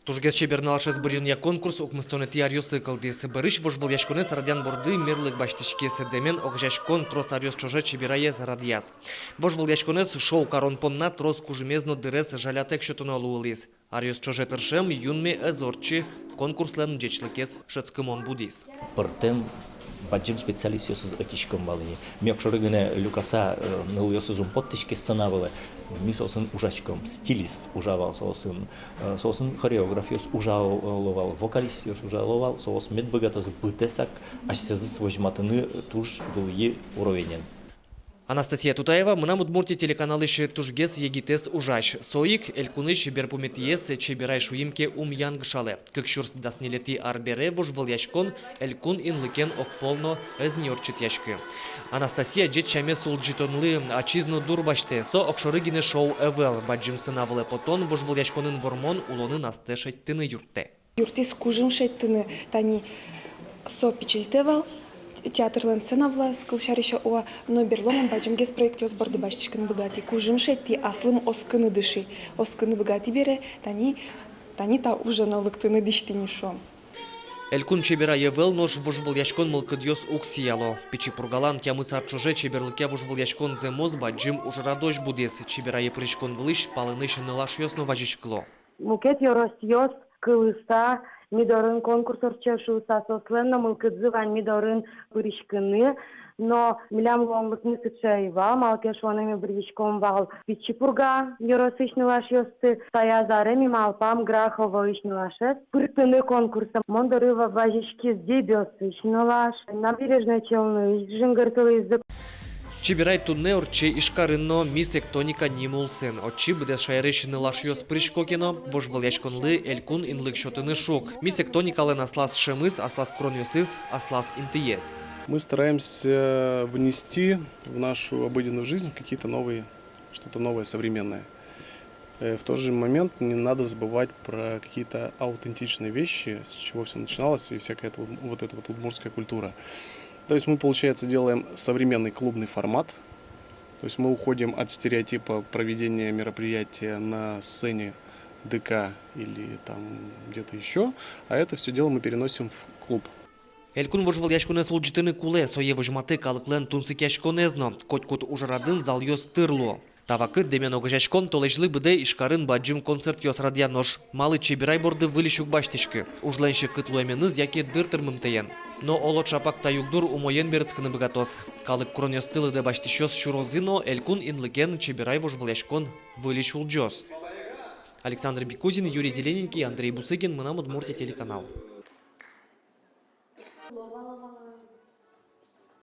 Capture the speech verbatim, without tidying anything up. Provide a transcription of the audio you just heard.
Тужгес чебер нылашез быръёнъя конкурс укмыстонэтӥ аръёсы кылдӥз. Бӧрысь вожвылъяськонэз радъян борды мерлык басьтӥськиз. Дэмен огазеяськон трос аръёс ӵоже чебераез радъяз. Вожвылъяськонэз шоу карон понна трос кужымез но дырез жалятэк сётоно луылӥз. Аръёс ӵоже тыршем юнме ӧз ортчы, конкурслэн ӟечлыкез шӧдскымон будӥз. Пӧртэм бадӟым специалистъёсыз ӧтиськом вал ини. Ми огшоры гинэ люкаса, э, нылъёсыз ум поттӥське сцена вылэ. Ми соосын ужаськом, стилист ужа вал соосын, э, соосын хореографъёс ужало вал, вокалистъёс ужало вал, соос мед быгатозы быдэсак асьсэзыз возьматыны туж вылӥ уровенен. Анастасия Тутаева, «Мынам Удмуртие» телеканалысь тужгес егитэз ужась. Со ик элькунысь берпуметӥез чеберай шуим ке ум янгышалэ. Кык сюрс дас ньылетӥ ар бере вожвылъяськон элькун инлыкен огпол но ӧз ни ортчытъяськы. Анастасия ӟеч сямез улӟытонлы ачиз но дурбасьтэ. Со огшоры гинэ шоу ӧвӧл. Бадӟым сцена вылэ потон, вожвылъяськонын вормон улонын астэ шедьтыны юрттэ. Юрттӥз кужым шедьтыны, тани со пичильтэ вал, театрлэн сцена вылаз, кылсярысь, уа, но берло мон бадӟымгес проектъёс борды басьтӥськыны быгатӥ. Кужым шедьтӥ, аслым оскыны дыши, оскыны быгатӥ бере, тани, тани та уже но лыктыны дӥсьтӥ ни, шуом. Элькун чеберай ӧвӧл, нош вожвылъяськон мылкыдъёс уг сияло. Пичи Пургалэн тямыс ар ӵоже чеберлыкъя вожвылъяськон зэмос бадӟым ужрадозь будӥз. Чеберае пыриськон вылысь палэнысь нылашъёс но вазиськыло. Мукет ёросъёс кылыса, ми дорын конкурс ортче шуыса, соослэн но мылкыдзы вань ми дорын пыриськыны, но милям луонлыкмы сыӵе ӧй вал, малы ке шуоно ми быръиськом вал Пичи Пурга ёросысь нылашъёсты, таяз аре ми малпам Граховоысь нылашез пыртыны конкурсэ. Мон доры ва-, вазиськиз Дэбесысь нылаш, Набережной Челныысь жингыртылӥзы. Чеберай туннэ ортче Ижкарын но, «Мисс Эктоника» ним улсын. Отчы быдэс шаерысь нылашъёс пырисько ке но, вожвылъяськонлы элькун инлык сётыны шуг. «Мисс Эктоникалэн» аслаз шӧмыз, аслаз куронъёсыз, аслаз интыез. Мы стараемся внести в нашу обыденную жизнь какие-то новые, что-то новое, современное. Э, в тот же момент не надо забывать про какие-то аутентичные вещи, с чего всё начиналось, и всякая эта вот, вот эта вот удмуртская культура. То есть мы, получается, делаем современный клубный формат. То есть мы уходим от стереотипа проведения мероприятия на сцене ДК или там где-то ещё, а это всё дело мы переносим в клуб. Элькун вожвылъяськонэз улӟытыны кулэ, сое возьматэ калыклэн тунсыкъяськонэз но, котькуд ужрадын залъёс тыр луо. Та вакыт «Дэмен» огазеяськон толэзьлы быдэ Ижкарын бадӟым концертъёс радъя, нош малы чеберай борды выльысь уг басьтӥськы? Ужлэн секыт луэменыз яке дыр тырмымтэен? Но оло, ӵапак та югдур умоен берытскыны быгатоз. Калык куронъёсты лыдэ басьтӥсьёс сюрозы но, элькун инлыкен чеберай вожвылъяськон выльысь улӟоз. Александр Бикузин, Юрий Зелененький, Андрей Бусыгин, «Мынам Удмуртие» телеканал.